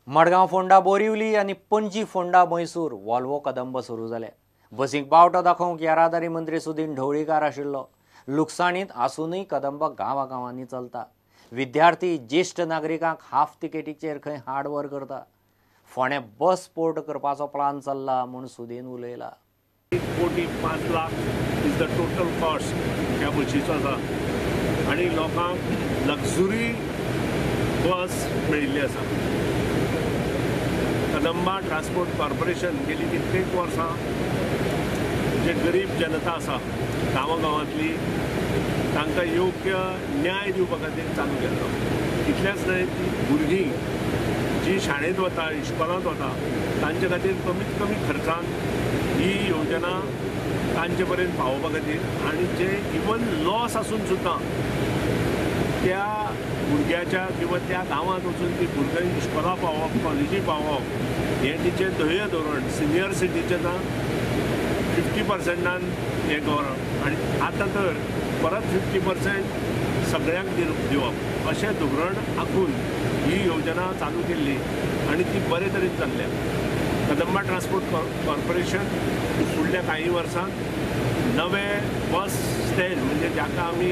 मडगांव फोंडा बोरिवली आनी पणजी फोंडा मैसूर वॉल्वो कदंब सुरू जाले. बसींक बावटो दाखोवंक येरादारी मंत्री सुदीन ढवळीकार आशिल्लो. लुकसाणींत आसूनय कदंब गांवागांवांनी चलता. विद्यार्थी ज्येश्ठ नागरिकांक हाफ तिकेटीचेर खंय हाड व्हर करता. फोंडें बस पोर्ट करपाचो प्लान चल्ला म्हूण सुदीन उलयला. 1.5 कोटी is the total cost ह्या बशीचो आसा आनी लोकांक लक्झुरी बस मेळिल्ली आसा. कदंबा ट्रान्सपोर्ट कॉर्पोरेशन गेली कित्येक वर्सां जे गरीब जनता आसा गांवा गांवांतली तांकां योग्य न्याय दिवपा खातीर चालू केल्लो. इतलेंच न्हय, ती भुरगीं जी शाळेंत वता, इस्कॉलांत वता, तांचे खातीर कमीत कमी खर्चान ही योजना तांचे पर्यंत पावोवपा खातीर आनी जे इवन लॉस आसून सुद्दां त्या भुरग्याच्या किंवा त्या गांवांत वचून ती भुरगीं इस्कॉलां पावप, कॉलेजी पावप हें तिचें ध्येय धोरण. सिनियर सिटीजनां 50% हें करप आनी आतां तर परत 50% सगळ्यांक दिवप अशें धोरण आंखून ही योजना चालू केल्ली आनी ती बरे तरेन चल्ल्या. कदंबा ट्रान्सपोर्ट कॉर्पोरेशन फुडल्या कांय वर्सांत नवे बस स्टँड म्हणजे जाका आमी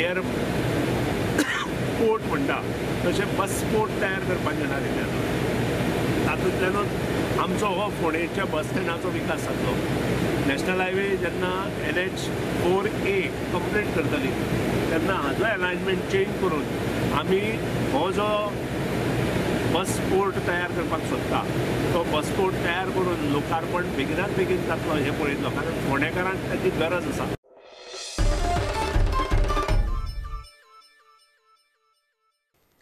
एअरपोर्ट म्हणटा तशें बस पोर्ट तयार करपाक येणार आतां. तातूंतल्यानूच आमचो हो फोंडेच्या बस स्टँडाचो विकास जातलो. नॅशनल हायवे जेन्ना NH 4A complete करतली तेन्ना हाजो एलायनमेंट चेंज करून आमी हो जो बस पोर्ट तयार करपाक सोदता तो बस पोर्ट तयार करून लोकार्पण बेगिनात बेगीन जातलो हें पळयतलो, कारण फोंडेकारांक ताची गरज आसा.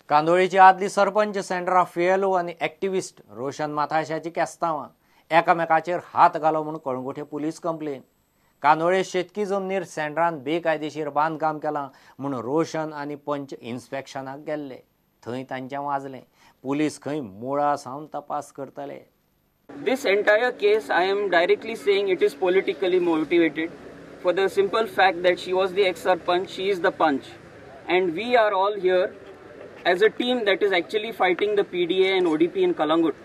कांदोळीची आदली सरपंच सँड्रा फिएलो आनी एक्टिविस्ट रोशन माथाशाची केस्तांवां. एकामेकाचेर हात घालो म्हूण कळंगूटे पुलीस कंप्लेन. कांदोळे शेतकी जमनीर सँड्रान बेकायदेशीर बांदकाम केलां म्हूण रोशन आनी पंच इन्स्पेक्शनाक गेल्ले. थंय तांचें वाजलें. पुलीस खंय मुळा सावन तपास करतले. This entire case, I am directly saying it is politically motivated for the simple fact that she was the ex-sarpanch, she is the punch, and we are all here as a team that is actually fighting the PDA and ODP in Calangute.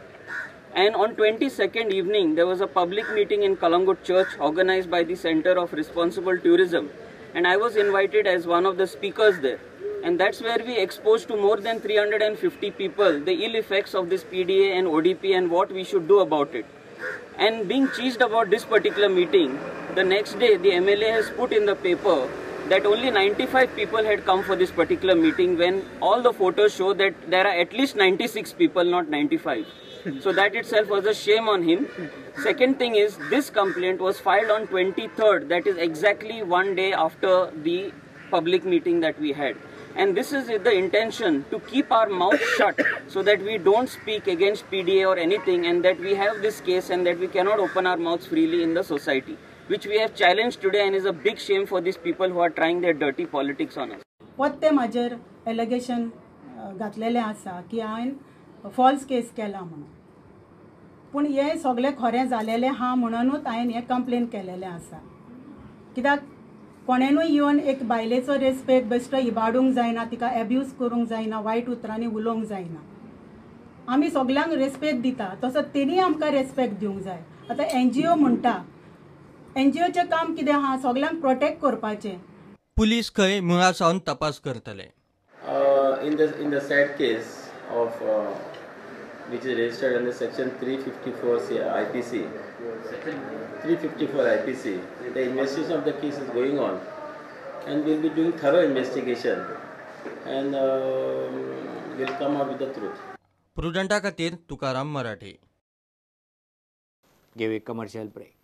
And on 22nd evening, there was a public meeting in Calangute Church organized by the Center of Responsible Tourism, and I was invited as one of the speakers there. And that's where we exposed to more than 350 people the ill effects of this PDA and ODP and what we should do about it. And being cheesed about this particular meeting, the next day the MLA has put in the paper that only 95 people had come for this particular meeting, when all the photos show that there are at least 96 people, not 95. So that itself was a shame on him. Second thing is, this complaint was filed on 23rd, that is exactly one day after the public meeting that we had. And this is the intention to keep our mouth shut so that we don't speak against PDA or anything, and that we have this case and that we cannot open our mouths freely in the society, which we have challenged today and is a big shame for these people who are trying their dirty politics on us. पत्ते म्हाजेर allegation घातलेलें आसा की हांवें falls केस केला म्हणून, पूण हें सगळें खरें जालेलें आहा म्हणूनच हांवें हें कंप्लेन केलेलें आसा. कित्याक कोणेनूय येवन एक बायलेचो रेस्पेक्ट बेश्टो इबाडूंक जायना, तिका एब्यूज करूंक जायना, वायट उतरांनी उलोवंक जायना. आमी सगल्यांक रेस्पेक्ट दिता तसो तेणीय आमकां रेस्पेक्ट दिवंक जाय. आतां एनजीओ म्हणटा, एनजीओचें काम कितें आहा, सगल्यांक प्रोटेक्ट करपाचें. पुलीस खंय मुळा सावन तपास करतले. In the sad case of which is registered under section 354 IPC, 354 IPC, the investigation of the case is going on, and we'll be doing thorough investigation, and we'll come out with the truth. प्रुडंटा खातीर Tukaram Marathe. Give a commercial break.